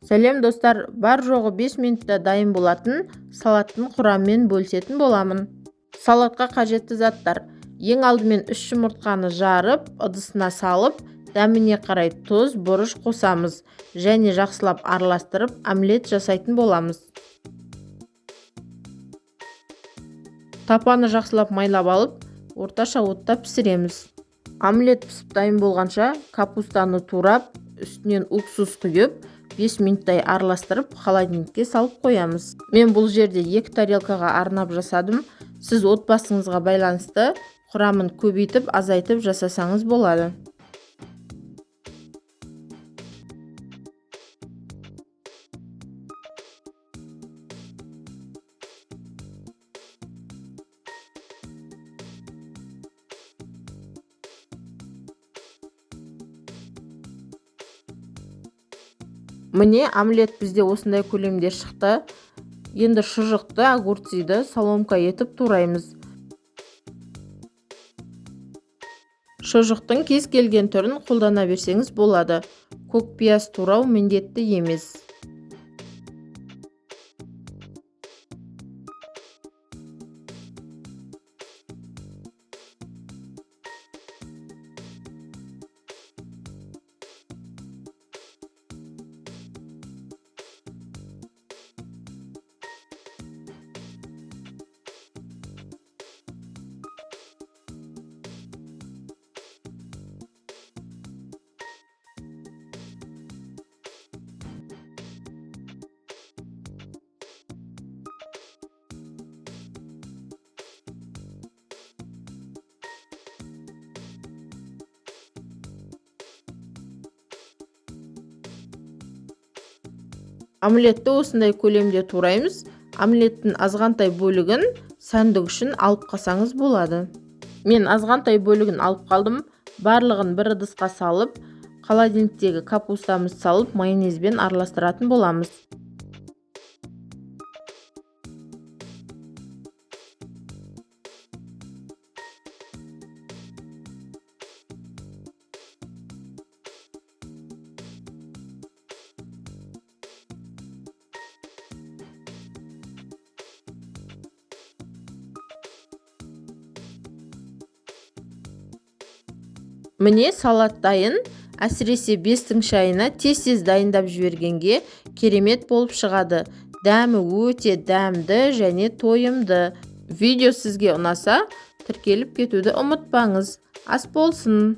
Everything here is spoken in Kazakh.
Сәлем достар, бар жоғы 5 минутта дайын болатын салаттың құрамымен бөлісетін боламын. Салатқа қажетті заттар. Ең алдымен 3 жұмыртқаны жарып, ыдысына салып, дәміне қарай тұз, бұрыш қосамыз және жақсылап араластырып, омлет жасайтын боламыз. Тапаны жақсылап майлап алып, орташа отта пісіреміз. Омлет пісіп дайын болғанша капустаны турап, үстінен уксус құйып, 5 минуттай араластырып, холодильникке салып қоямыз. Мен бұл жерде 2 тарелкаға арнап жасадым. Сіз отбасыңызға байланысты құрамын көбейтіп, азайтып жасасаңыз болады. Міне, омлет бізде осындай көлемде шықты. Енді шұжықты, огурциді соломка етіп тураймыз. Шұжықтың кез келген түрін қолдана берсеңіз болады. Көк пияз турау міндетті емес. Омлетті осындай көлемде тураймыз. Омлеттің азғантай бөлігін сәндік үшін алып қалсаңыз болады. Мен азғантай бөлігін алып қалдым. Барлығын бір ыдысқа салып, холодильниктегі капустамызды салып, майонезбен араластыратын боламыз. Міне, салат дайын. Әсіресе бестің шайына тез-тез дайындап жібергенге керемет болып шығады. Дәмі өте дәмді және тойымды. Видео сізге ұнаса, тіркеліп кетуді ұмытпаңыз. Ас болсын!